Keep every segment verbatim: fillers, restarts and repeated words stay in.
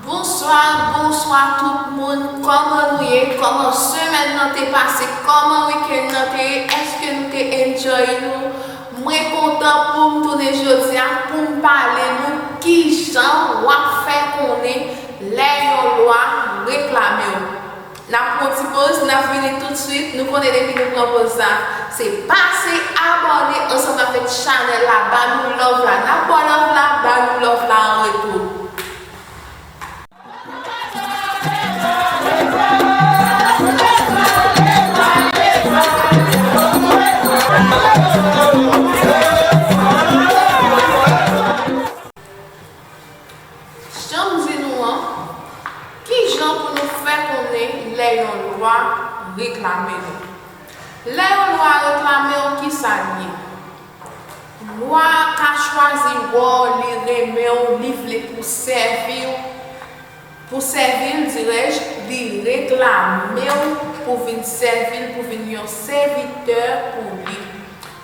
Bonswa, bonswa tout moun. Kòman nou ye? Kòman semèn nan te pase? Kòman wikenn nan te ye? Èske nou te enjoy nou? Mwen kontan pou m tounen jodi a pou m pale nou kijan w ap fè konnen lè yon lwa reklame w. N ap pran yon ti poz, n ap vini toutswit. Nou konnen depi nou pran poz sa, se pase abòne ansanm avèk chanèl la, ba nou love la. N ap ba w love la, ba nou love la an retou. Jan m di nou an, kijan pou nou fè konnen lè yon lwa reklame nou? Lè yon lwa reklame w, kisa l ye? Lwa a ka chwazi wè w, li renmen w, li vle pou sèvi w, pou sèvi l, dirèj, li reklame w pou vin sèvi l, pou vin yon sèvitè pou li.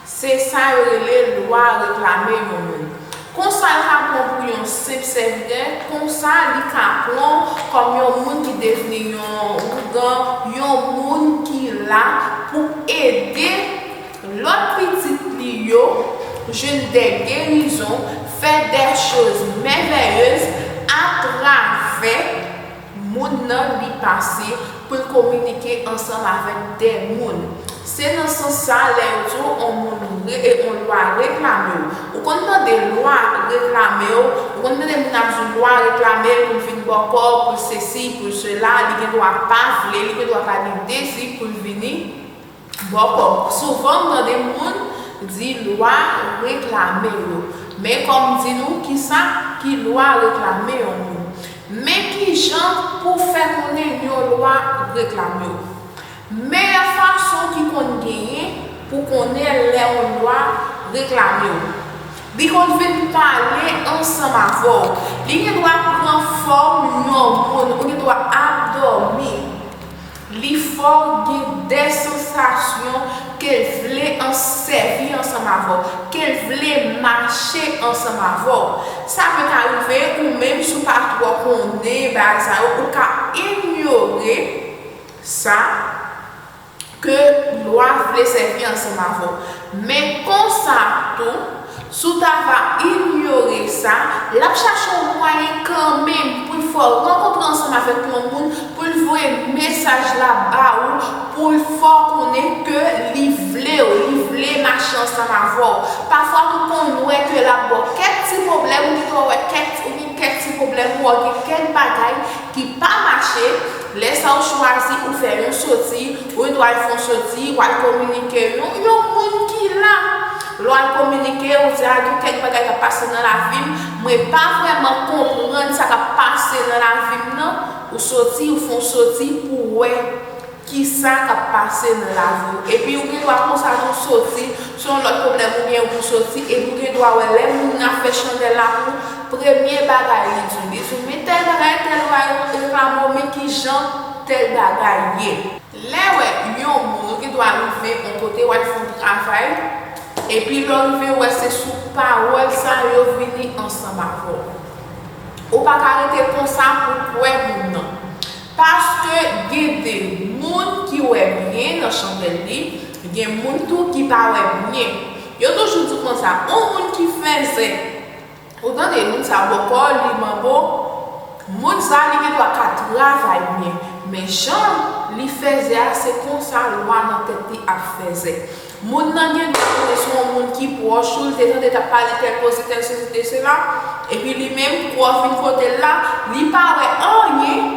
Se sa yo rele lwa reklame yon moun. Konsa l ka pran w pou yon senp sèvitè, konsa li ka pran w kòm yon moun ki devni yon ougan, yon moun ki la pou ede lòt pitit li yo jwenn de gerizon, fè de choz mèvèyez atravè moun nan li pase pou l kominike ansanm avèk de moun. Se nan sans sa, lè yo di w on moun re-, e on lwa reklame w. Ou konn tande lwa reklame w, ou konn tande moun ap di lwa reklame l pou l vin bò kò w, pou l sesi, pou l sela, li gen dwa pa vle, li gen dwa pa gen dezi pou l vini bò kò w. Souvan, m tande moun di lwa reklame yo. Men kòm m di nou, kisa ki lwa reklame yon moun? Men kijan pou fè konnen yon lwa reklame w. Meyè fason ki konn genyen pou konnen lè yon lwa reklame w. Li konn vin pale ansanm avè w. Li gen dwa pran fòm yon moun, ou gen dwa ap dòmi. Li fè w gen de sansasyon ke l vle an-, sèvi ansanm avè w, ke l vle mache ansanm avè w. Sa pe ka rive ou menm si w pa twò konnen bagay sa yo, ou ka inyore sa ke lwa vle sèvi ansanm avè w. Men konsa tou, si w ta va inyore sa, l ap chache yon mwayen kanmenm pou l fè w rankontre ansanm avèk yon moun, pou l voye mesaj la ba ou, pou l fè w konnen ke li vle w, li vle mache ansanm avè w. Pafwa tou konn wè ke l ap ba w kèk ti pwoblèm, ou gen dwa wè kèk, ou gen kèk ti pwoblèm, ou gen kèk bagay ki pa mache, lè sa w chwazi ou fè yon soti, ou dwe al fè yon soti, w al kominike yon, yon moun ki la. Lè w al kominike, ou di, "A, gen kèk bagay k ap pase nan lavi m, mwen pa vrèman konprann sa k ap pase nan lavi m nan." Ou soti, ou fè yon soti pou w wè kisa k ap pase nan lavi w. Epi ou gen dwa konsa tou soti, se yon lòt pwoblèm ou gen pou soti, epi ou gen dwa wè lè moun nan ap fè chandèl la pou ou, premye bagay li di w, li di w, "Men tèl bagay, tèl bagay reklame w, men kijan tèl bagay ye." Lè w wè yon moun, ou gen dwa rive yon kote, w al fè yon travay, epi lè w rive, w wè se sou pawòl sa yo vini ansanm avè w. Ou pa ka rete konsa pou kwè moun nan. Paske gen de moun ki wè byen nan chandèl li, gen moun tou ki pa wè byen. Yo toujou di konsa, yon moun ki fèzè, ou tande moun sa bòkò, li manbo, moun sa li gen dwa ka travay byen, men jan li fèzè a, se konsa lwa nan tèt li ap fèzè. Moun nan gen dwa konnen se yon moun ki pwòch ou, l te tande t ap pale tèl koze, tèl sesi, tèl sela, epi li menm, kou w vin kote l la, li pa wè anyen,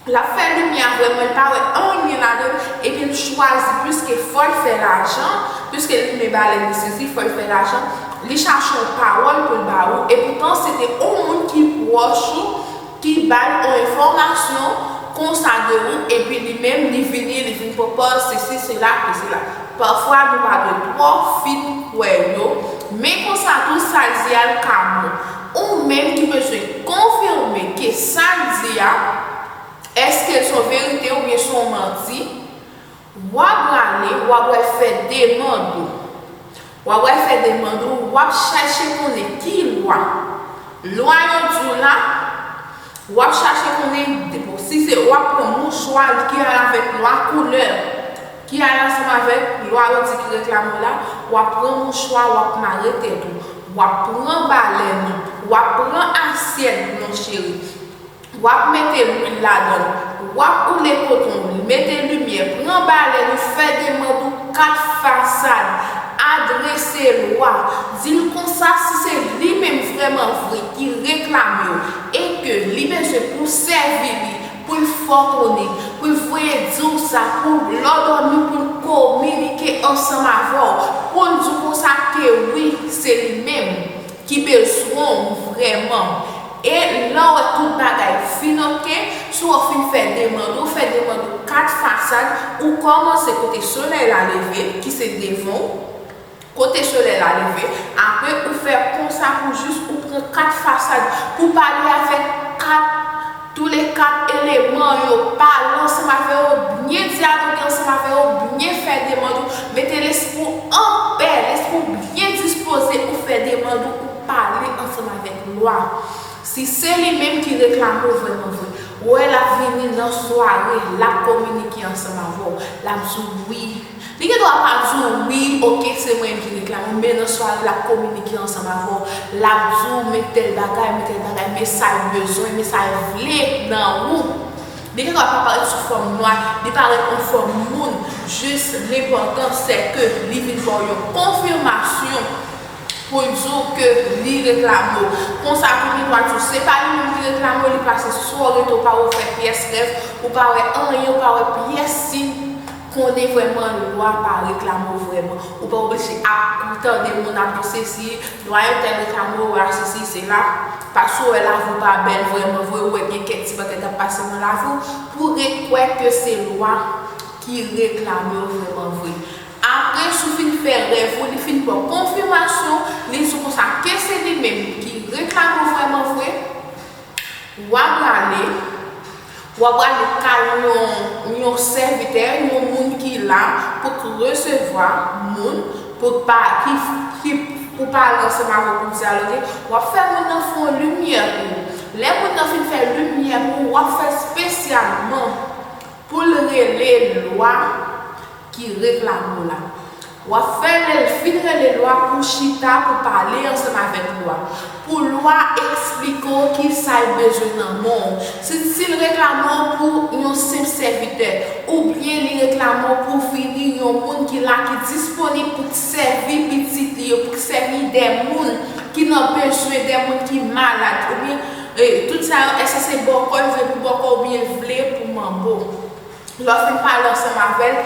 l ap fè limyè a vrèman, li pa wè anyen ladan l, epi l chwazi, piske fò l fè lajan, piske l renmen balèn, li sezi, fò l fè lajan, li chache yon pawòl pou l ba ou, epoutan se te yon moun ki pwòch ou, ki ba l yon enfòmasyon konsa de ou, epi li menm, li vini, li vin pwopoze sesi, sela, e sela. Pafwa, nou pa dwe twò fin kwè yo, men konsa tou, sa l di a, l ka bon. Ou menm ki bezwen konfime ke sa l di a, èske l se yon verite oubyen se yon manti, w ap prale, w ap al fè demann ou. W ap al fè demann ou, w ap chèche konnen ki lwa. Lwa yo di w la, W ap chache konnen, bon, si se, w ap pran mouchwa ki al avèk lwa koulè, ki al ansanm avèk lwa yo di ki reklame w la, w ap pran mouchwa, w ap mare tèt ou, w ap pran balèn ou, w ap pran asyèt, mon cheri. W ap mete lwil ladan l, w ap woule koton w, mete limyè, pran balèn ou, fè demann ou kat fasad, adrese lwa, di l konsa si se li menm vrèman vre ki reklame w e ke li bezwen pou w sèvi li, pou l fè w konnen, pou l voye di w sa, pou lè w dòmi, pou l kominike ansanm avè w, pou l di w konsa ke wi, se li menm ki bezwen w vrèman. E lè w wè tout bagay fin oke, si w fin fè demann ou, fè demann ou kat fasad, ou kòmanse kote solèy la leve, ki se devan w, kote solèy la leve, apre ou fè konsa pou jis ou pran kat fasad, pou pale avèk kat, tou le kat eleman yo, pale ansanm avè yo, byen dyaloge ansanm avè yo, byen fè demann ou, mete lespri w anpè, lespri w byen dispoze, ou fè demann ou, ou pale ansanm avèk lwa. Si se li menm ki reklame w vrèman vre, ou wè l ap vini nan sware, l ap kominike ansanm avè w, l ap di w wi. Li gen dwa pa di w wi, oke, se mwen menm ki reklame w, men nan sware, l ap kominike ansanm avè w, l ap di w men tèl bagay, men tèl bagay, men sa l bezwen, men sa l vle nan ou. Li gen dwa pa parèt sou fòm lwa, li parèt an fòm moun, jis lenpòtan se ke li vin ba w yon konfimasyon pou l di w ke li reklame w. Konsa, pou li dwa di w, se pa li menm ki reklame w, li pase sou w, rete w pa wè, w fè pyès rèv, ou pa wè anyen, ou pa wè pyès siy, konnen vrèman lwa pa reklame w vrèman. Ou pa oblije ap tande moun ap di w sesi, lwa entèl reklame w, lwa sesi, sela, paske w wè lavi w pa bèl vrèman vre, ou wè gen kèk ti bagay k ap pase nan lavi w, pou w ret kwè ke se lwa ki reklame w vrèman vre. Apre, si w fin fè rèv ou, li fin ba w konfimasyon, li di w konsa ke se li menm ki reklame w vrèman vre, w a prale, w a prale kay yon, yon sèvitè, yon moun ki la pou k resevwa moun, pou pa, ki, ki, pou pale ansanm avè w, pou dyaloge. W ap fè moun nan fè yon limyè pou ou. Lè moun nan fin fè limyè pou ou, w ap fè espesyalman pou l rele lwa ki reklame w la. W ap fè lè l fin rele lwa pou chita pou pale ansanm avèk lwa. Pou lwa eksplike w kisa l bezwen nan men w. Si, si l reklame w pou yon senp sèvitè, oubyen li reklame w pou vini yon moun ki la, ki disponib pou k sèvi pitit li yo, pou k sèvi de moun ki nan bezwen, de moun ki malad, oubyen, e, tout sa yo, èske se bòkò l vle pou bòkò oubyen l vle pou manbo? Lè w fin pale ansanm avè l,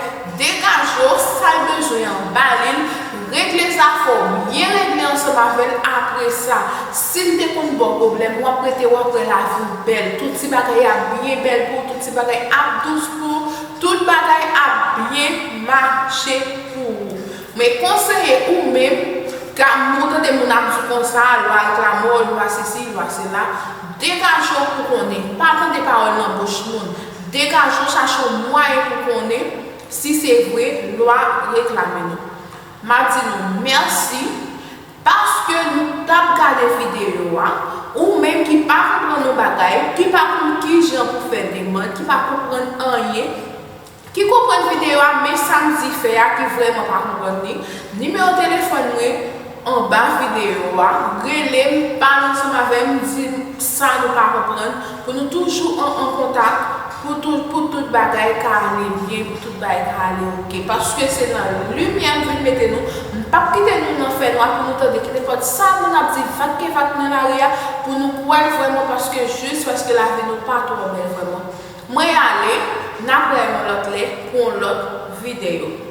degaje w, sa l bezwen an, ba li l, regle zafè w, byen regle ansanm avè l. Apre sa, si l te konn ba w pwoblèm, w ap rete, w ap wè lavi w bèl. Tout ti bagay ap byen bèl pou ou, tout ti bagay ap dous pou ou, tout bagay ap byen mache pou ou. Men konseye ou menm, ka, ou tande moun ap di konsa, lwa reklame w, lwa sesi, lwa sela, degaje w pou konnen. Pa tande pawòl nan bouch moun. Degaje w, chache yon mwayen pou konnen si se vre lwa reklame nou. M ap di nou mèsi paske nou t ap gade videyo a. Ou menm ki pa konprann yon bagay, ki pa konn kijan pou fè demann, ki pa konprann anyen, ki konprann videyo a, men sa m di fè a, ki vrèman pa konprann li, nimewo telefòn mwen anba videyo a, rele m, pale ansanm avè m, di m sa nou pa konprann, pou nou toujou an, an kontak, pou tout, pou tout bagay ka ale byen, pou tout bagay ka ale oke. Paske se nan limyè m vin mete nou, m p ap kite nou nan fènwa pou nou tande ki nenpòt sa moun ap di, vak ke vak nan lari a, pou nou kwè l vrèman, paske jis paske lavi nou pa twò bèl vrèman. Mwen ale, n ap wè yon lòt lè pou yon lòt videyo.